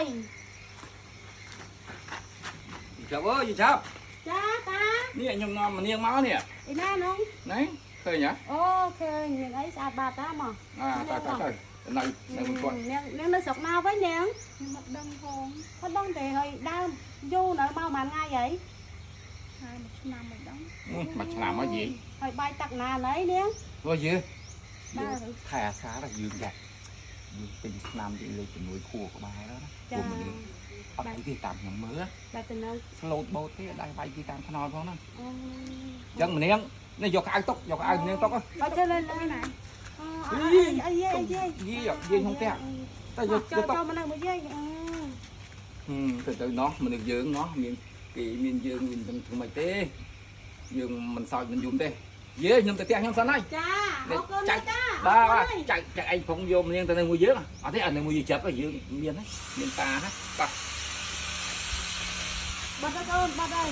យ យីចាប់អើយយីចាប់ ចាតា នេះខ្ញុំនាំមនាងមកនេះ អីណានង ណែឃើញហ៎ អូឃើញមានអីស្អាតបាតតាមក អាទៅទៅទៅនៅនៅមួយគាត់ នាងនាងនៅស្រុកណាវិញនាង ខ្ញុំអត់ដឹងផង អត់ដឹងទេហើយដើមយូរនៅមកប្រហែលថ្ងៃហី ហើយមួយឆ្នាំមិនដឹង មួយឆ្នាំមកយាយ ហើយបាយទឹកណាណីនាង អូយាយ បាទ ខែអាសាដល់យើងចាយើងពេញឆ្នាំទីលេខជំនួយខួរក្បែរណា ចា ពួកមនុស្សអត់អីទេតាមខ្ញុំមើល បាទទៅនឹង float boat ទេដៃវាយគេតាមថ្នល់ផងណា អូ អញ្ចឹងម្នាងនេះយកក្អៅទុកយកក្អៅម្នាងទុក អត់ទៅលើណា ណា អីអីអី យាយយាយក្នុងផ្ទះតែយក ចូល យកទុក ចូលមកនៅមួយយាយអឺ ទៅទៅណោះមនុស្សយើងណោះមានគេមានយើងមាននឹងធ្វើម៉េចទេយើងមិនសោចមិនយំទេយាយខ្ញុំទៅផ្ទះខ្ញុំសិនហើយ ចាអរគុណ ចៅ ចា បាទបាទចៅចៅឯងផងយកម្នាងទៅនៅមួយយើងអត់ទេអត់នៅមួយយើងចាប់យើងមានហើយមានតាណាបាទ បាត់ហើយអូនបាត់ហើយ